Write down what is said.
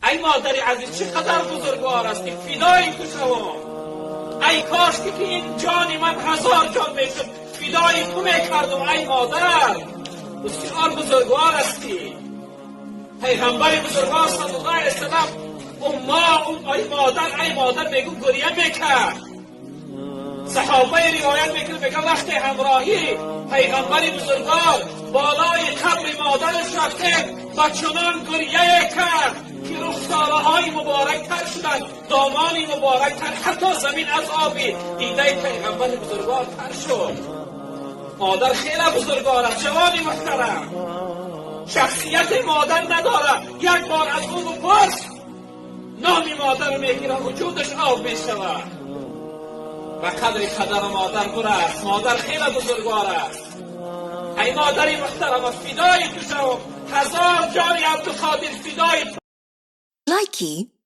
Эй модари азиз, чӣ қадар бузургвор ҳастӣ, фидои ту шавам. Эй кош ки ин ҷони ман ҳазор ҷон мешуд, фидои ту мекардам. Эй модар, бисёр бузургвор ҳастӣ. Пайғамбари бузургвор саллаллоҳу алайҳи васаллам умма ай модар, ай модар мегӯ, гиря мекард. Саҳобаи ривоят мекунад, мегӯяд, вақте ҳамроҳӣ пайғамбари бузургвор болои қабри модараш рафтем ва чунон гиряе кард, ки рухсораҳои муборак тар шуданд, домони муборак тар, ҳатто замин аз оби дидаи пайғамбари бузургвор тар шуд. Модар хеле бузургвор аст. Ҷавони муҳтарам, шахсияти модар надорад, як бор аз ӯ бипурс, номи модар мегирад, вуҷудаш об мешавад. Ба қадри падару модар бурас. Модар хеле бузургвор аст. Эй модари муҳтарама, фидои ту шавам, ҳазор ҷони Абдуқодир фидои Likey.